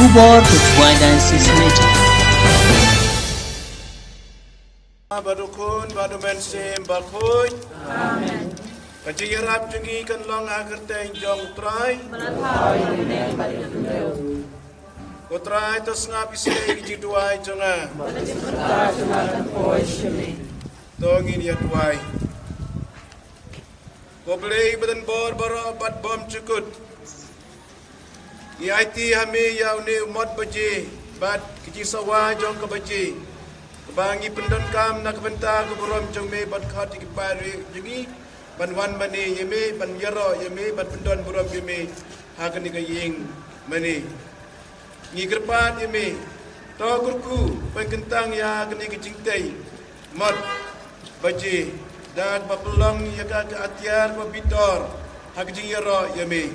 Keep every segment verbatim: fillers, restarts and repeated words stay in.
Khubor ka Jowai Diocese Media. Bad U Khun bad U Mynsiem Bakhuid. Amen. Ka jingïarap jong ngi kan long ha ka kyrteng jong U Trai. Ko Trai, to sngap ïa ka jingduwai jong nga. To ngin ïa duwai. Ko Blei ba don bor baroh bad bymjukut, ngi aiti ha me ïa une u mot baje bad ka jingsawa jong ka baje, kaba ngi pyndonkam na ka bynta ka burom jong me, bad khot ïa ki paidbah jong ngi ban wan mane ïa me, ban ïaroh ïa me, ban pyndon burom ïa me ha kane ka ïing mane. Ngi kyrpad ïa me, to kyrkhu pynkyntang ïa kane ka jingtei mot baje da kaba pynlong ïa ka ka atiar kaba bit dor ha ka jingïaroh ïa me.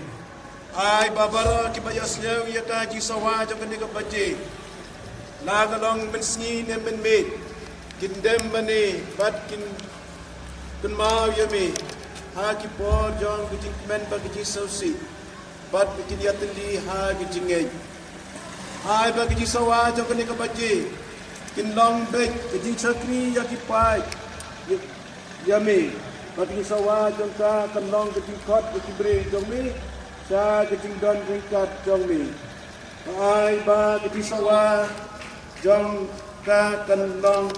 Ai ba baroh kiba ïohsngew ïa ka jingsawa jong kane ka baje, la ka long mynsngi ne mynmiet, kin dem mane bad kin kynmaw ïa me ha ki por jong ka jingkmen bad ka jingsngewsih, bad ba kin ïatylli ha ka jingngeit. Ai ba ka jingsawa jong kane ka baje kin long beit ka jingshakri ïa ki paid ïa, ïa me, bad ka jingsawa jong ka kan long ka jingkhot ïa ki briew jong me sha ka jingdon ryngkat jong me. Ai ba ka jingsawa jong ka kan long,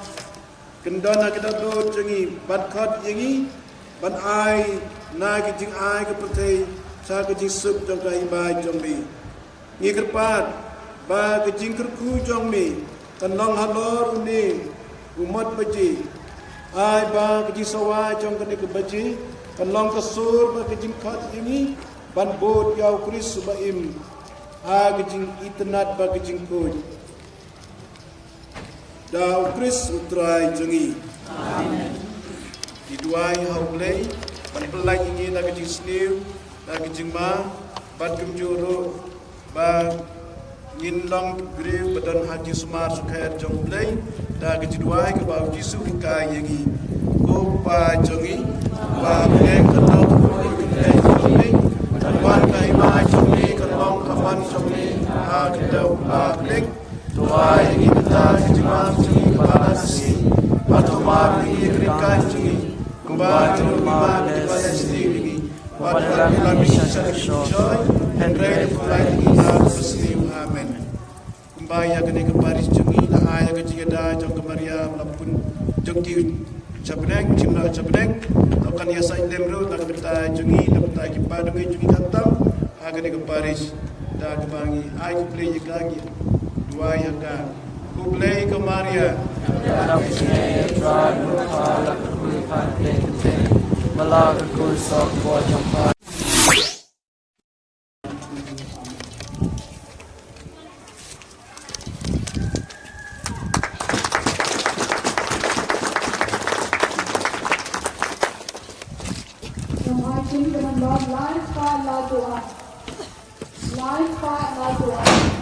kan don ha ka dohnud jong ngi, ban khot ïa ngi ban ai na ka jingai ka pyrthei sha ka jingsuk jong ka hima jong me. Ngi kyrpad ba ka jingkyrkhu jong me kan long halor une u mot baje. Ai ba ka jingsawa jong kane ka baje kan long ka sur bad ka jingkhot ïa ngi ban bud ïa U Khrist uba im ha ka jingitynnad bad ka jingkhuid. Da U Khrist U Trai jong ngi. Amen. Ngi duwai ha U Blei ban pyllait ïa ngi da ka jingsniew, da ka jingma, bad kumjuh ruh ba ngin long briew ba don ha ka jingsumar sukher jong U Blei, da ka jingduwai kaba U Jisu u hikai ïa ngi. Ko Pa jong ngi, ba ha bneng, kan long ka kyrteng jong me, kan wan ka hima jong me, kan long ka mon jong me ha ka kyrteng ba ha bneng. To ai ïa ngi mynta ka jingbam jong ngi kaba la ka sngi, bad to map ïa ngi ka ryngkat jong ngi, kumba ngi ruh ngi map ïa kiba la sniew ïa ngi. Wat lam ïa ngi sha ka jingshoi, hynrei to pynlait ïa ngi na ka sniew. Amen. Kumba ïa kane ka parish jong ngi la ai ïa ka jingïada jong ka Maria Mlapun jong ki Chapdeng, jingmla Chapdeng, to kan ïasaid lem ruh na ka bynta jong ngi, na ka bynta ki para bangeit jong ngi khamtam ha kane ka parish, da kaba ngi ai khublei ïa ka, ngi duwai ïa ka. Khublei ko Maria. Live by Lazarus.